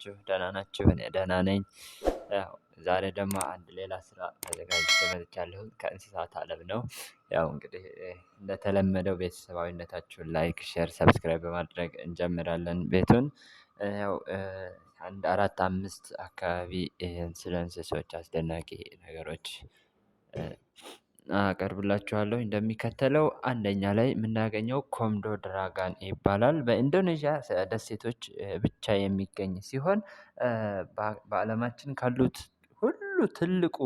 ናችሁ? ደህና ናችሁ? እኔ ደህና ነኝ። ያው ዛሬ ደግሞ አንድ ሌላ ስራ ተዘጋጅቼ መጥቻለሁ። ከእንስሳት ዓለም ነው። ያው እንግዲህ እንደተለመደው ቤተሰባዊነታችሁን like፣ share፣ subscribe በማድረግ እንጀምራለን ቤቱን። ያው አንድ አራት አምስት አካባቢ ስለ እንስሶች አስደናቂ ነገሮች አቀርብላችኋለሁ። እንደሚከተለው አንደኛ ላይ የምናገኘው Komodo dragon ይባላል። በኢንዶኔዥያ ደሴቶች ብቻ የሚገኝ ሲሆን በዓለማችን ካሉት ሁሉ ትልቁ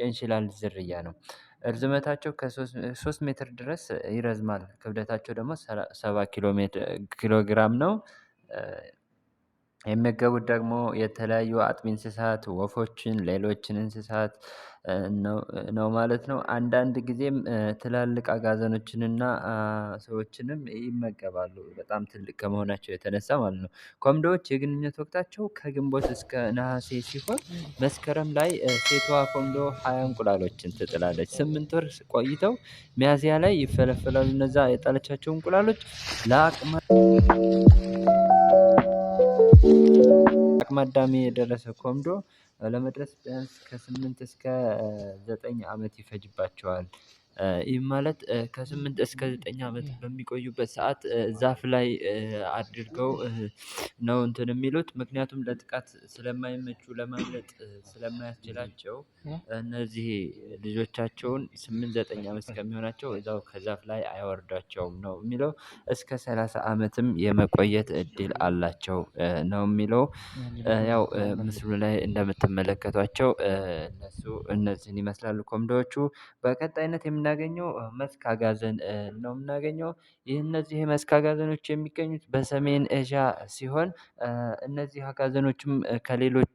የእንሽላሊት ዝርያ ነው። እርዝመታቸው ከ3 ሜትር ድረስ ይረዝማል። ክብደታቸው ደግሞ 70 ኪሎ ግራም ነው። የሚመገቡት ደግሞ የተለያዩ አጥቢ እንስሳት፣ ወፎችን፣ ሌሎችን እንስሳት ነው ማለት ነው። አንዳንድ ጊዜም ትላልቅ አጋዘኖችንና ሰዎችንም ይመገባሉ በጣም ትልቅ ከመሆናቸው የተነሳ ማለት ነው። ኮምዶዎች የግንኙነት ወቅታቸው ከግንቦት እስከ ነሐሴ ሲሆን መስከረም ላይ ሴቷ ኮምዶ 20 እንቁላሎችን ትጥላለች። 8 ወር ቆይተው ሚያዝያ ላይ ይፈለፈላሉ። እነዛ የጣለቻቸው እንቁላሎች ለአቅመ አዳም የደረሰ ኮምዶ ለመድረስ ቢያንስ ከ8 እስከ 9 ዓመት ይፈጅባቸዋል። ይህም ማለት ከ8 እስከ 9 ዓመት በሚቆዩበት ሰዓት ዛፍ ላይ አድርገው ነው እንትን የሚሉት፣ ምክንያቱም ለጥቃት ስለማይመቹ ለማምለጥ ስለማያስችላቸው እነዚህ ልጆቻቸውን 8 9 ዓመት እስከሚሆናቸው እዛው ከዛፍ ላይ አይወርዷቸውም ነው የሚለው። እስከ 30 ዓመትም የመቆየት እድል አላቸው ነው የሚለው። ያው ምስሉ ላይ እንደምትመለከቷቸው እነሱ እነዚህን ይመስላሉ ኮምዶዎቹ። በቀጣይነት የምናገኘው መስክ አጋዘን ነው የምናገኘው። ይህ እነዚህ የመስክ አጋዘኖች የሚገኙት በሰሜን ኤዥያ ሲሆን እነዚህ አጋዘኖችም ከሌሎች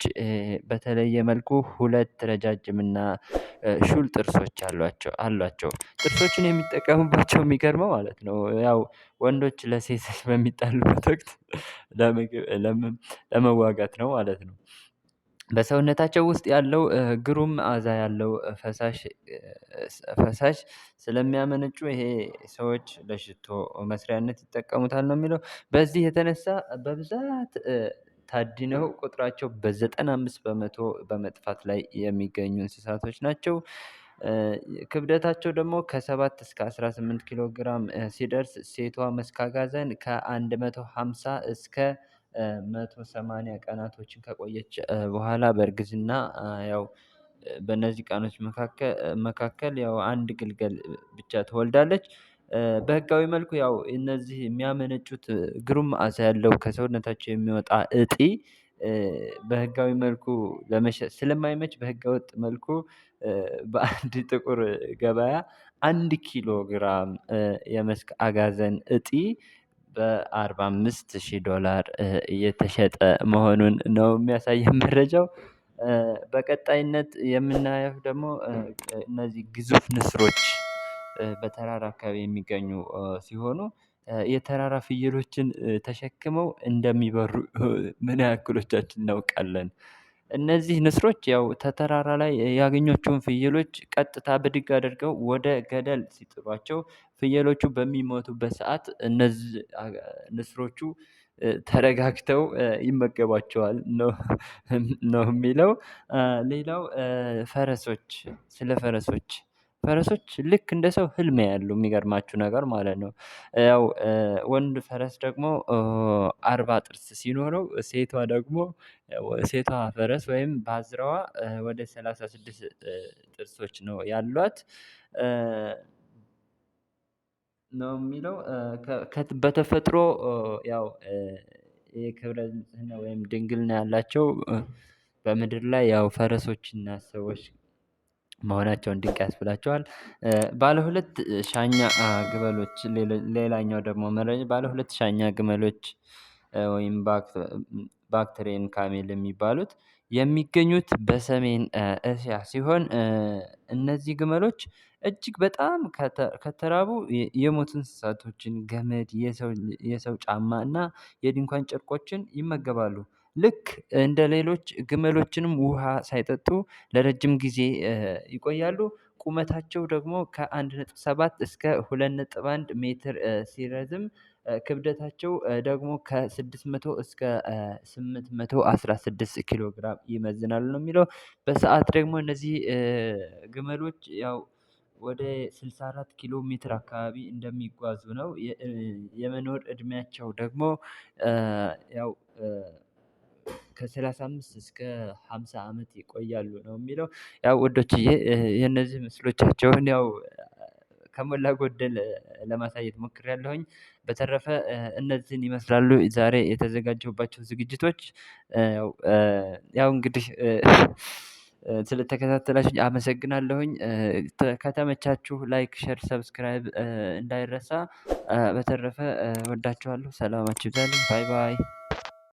በተለየ መልኩ ሁለት ረጃጅምና ሹል ጥርሶች አሏቸው። ጥርሶችን የሚጠቀሙባቸው የሚገርመው ማለት ነው ያው ወንዶች ለሴት በሚጣሉበት ወቅት ለመዋጋት ነው ማለት ነው። በሰውነታቸው ውስጥ ያለው ግሩም መዓዛ ያለው ፈሳሽ ስለሚያመነጩ ይሄ ሰዎች ለሽቶ መስሪያነት ይጠቀሙታል ነው የሚለው። በዚህ የተነሳ በብዛት ታድነው ቁጥራቸው በ95% በመጥፋት ላይ የሚገኙ እንስሳቶች ናቸው። ክብደታቸው ደግሞ ከ7 እስከ 18 ኪሎ ግራም ሲደርስ ሴቷ መስክ አጋዘን ከ150 እስከ 180 ቀናቶችን ከቆየች በኋላ በእርግዝና ያው በእነዚህ ቀኖች መካከል ያው አንድ ግልገል ብቻ ትወልዳለች። በህጋዊ መልኩ ያው እነዚህ የሚያመነጩት ግሩም መዓዛ ያለው ከሰውነታቸው የሚወጣ እጢ በህጋዊ መልኩ ለመሸጥ ስለማይመች በህገወጥ መልኩ በአንድ ጥቁር ገበያ 1 ኪሎ ግራም የመስክ አጋዘን እጢ በ45,000 ዶላር እየተሸጠ መሆኑን ነው የሚያሳየን መረጃው። በቀጣይነት የምናየው ደግሞ እነዚህ ግዙፍ ንስሮች በተራራ አካባቢ የሚገኙ ሲሆኑ የተራራ ፍየሎችን ተሸክመው እንደሚበሩ ምን ያክሎቻችን እናውቃለን? እነዚህ ንስሮች ያው ተተራራ ላይ ያገኟቸውን ፍየሎች ቀጥታ ብድግ አድርገው ወደ ገደል ሲጥሏቸው ፍየሎቹ በሚሞቱበት ሰዓት እነዚህ ንስሮቹ ተረጋግተው ይመገቧቸዋል ነው የሚለው። ሌላው ፈረሶች፣ ስለ ፈረሶች፣ ፈረሶች ልክ እንደ ሰው ህልም ያሉ የሚገርማችሁ ነገር ማለት ነው። ያው ወንድ ፈረስ ደግሞ 40 ጥርስ ሲኖረው ሴቷ ደግሞ ሴቷ ፈረስ ወይም ባዝራዋ ወደ 36 ጥርሶች ነው ያሏት ነው የሚለው። በተፈጥሮ ያው የክብረ ንጽህና ወይም ድንግልና ያላቸው በምድር ላይ ያው ፈረሶችና ሰዎች መሆናቸውን ድንቅ ያስብላቸዋል። ባለ ሁለት ሻኛ ግመሎች፣ ሌላኛው ደግሞ መረጃ ባለ ሁለት ሻኛ ግመሎች ወይም Bactrian camel የሚባሉት የሚገኙት በሰሜን እስያ ሲሆን እነዚህ ግመሎች እጅግ በጣም ከተራቡ የሞት እንስሳቶችን፣ ገመድ፣ የሰው ጫማ እና የድንኳን ጨርቆችን ይመገባሉ። ልክ እንደ ሌሎች ግመሎችንም ውሃ ሳይጠጡ ለረጅም ጊዜ ይቆያሉ። ቁመታቸው ደግሞ ከ1.7 እስከ 2.1 ሜትር ሲረዝም ክብደታቸው ደግሞ ከ600 እስከ 816 ኪሎ ግራም ይመዝናሉ ነው የሚለው። በሰአት ደግሞ እነዚህ ግመሎች ያው ወደ 64 ኪሎ ሜትር አካባቢ እንደሚጓዙ ነው። የመኖር እድሜያቸው ደግሞ ያው ከ35 እስከ 50 አመት ይቆያሉ ነው የሚለው። ያው ውዶችዬ የነዚህ ምስሎቻቸውን ያው ከሞላ ጎደል ለማሳየት ሞክሬያለሁኝ። በተረፈ እነዚህን ይመስላሉ ዛሬ የተዘጋጀሁባቸው ዝግጅቶች። ያው እንግዲህ ስለተከታተላችሁኝ አመሰግናለሁኝ። ከተመቻችሁ like፣ share፣ subscribe እንዳይረሳ። በተረፈ እወዳችኋለሁ። ሰላማችሁ ይብዛልኝ። Bye bye።